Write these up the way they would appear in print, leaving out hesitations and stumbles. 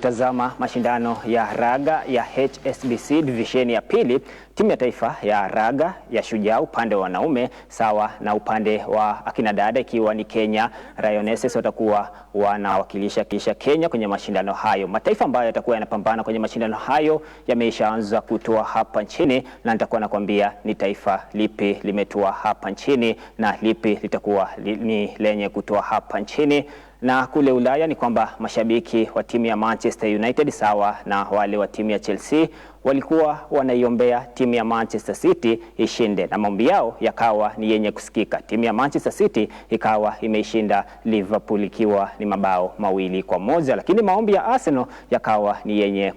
Kutazama mashindano ya raga ya HSBC divisheni ya pili, timu ya taifa ya raga ya Shujaa upande wa wanaume sawa na upande wa akina dada ikiwa ni Kenya Lionesses watakuwa wanawakilisha kisha Kenya kwenye mashindano hayo. Mataifa ambayo yatakuwa yanapambana kwenye mashindano hayo yameishaanza kutua hapa nchini, na nitakuwa nakwambia ni taifa lipi limetua hapa nchini na lipi litakuwa ni lenye kutoa hapa nchini. Na kule Ulaya ni kwamba mashabiki wa timu ya Manchester United sawa na wale wa timu ya Chelsea walikuwa wanaiombea timu ya Manchester City ishinde, na maombi yao yakawa ni yenye kusikika. Timu ya Manchester City ikawa imeishinda Liverpool ikiwa ni mabao 2-1, lakini maombi ya Arsenal yakawa ni yenye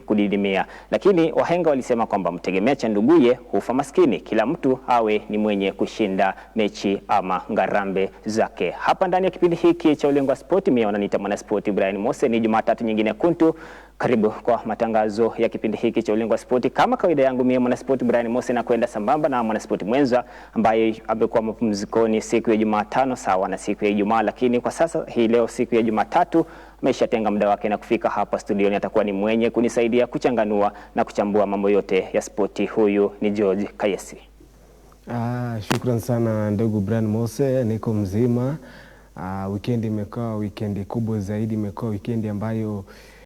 kudidimia. Lakini wahenga walisema kwamba mtegemea cha nduguye hufa maskini. Kila mtu awe ni mwenye kushinda mechi ama ngarambe zake. Hapa ndani ya kipindi hiki cha Ulingo wa Spoti, mimi wananiita mwanaspoti Brian Mose. Ni Jumatatu nyingine kuntu. Karibu kwa matangazo ya kipindi hiki cha Ulingo wa Spoti. Kama kawaida yangu, mimi mwanaspoti Brian Mose na kwenda sambamba na mwanaspoti mwenza ambaye amekuwa mapumzikoni siku ya Jumatano sawa na siku ya Ijumaa, lakini kwa sasa hii leo siku ya Jumatatu ameshatenga muda wake na kufika hapa studioni. Atakuwa ni mwenye kunisaidia kuchanganua na kuchambua mambo yote ya spoti. Huyu ni George Kayesi. Shukran sana ndugu Brian Mose, niko mzima. Weekend imekuwa weekend kubwa zaidi, imekuwa weekend ambayo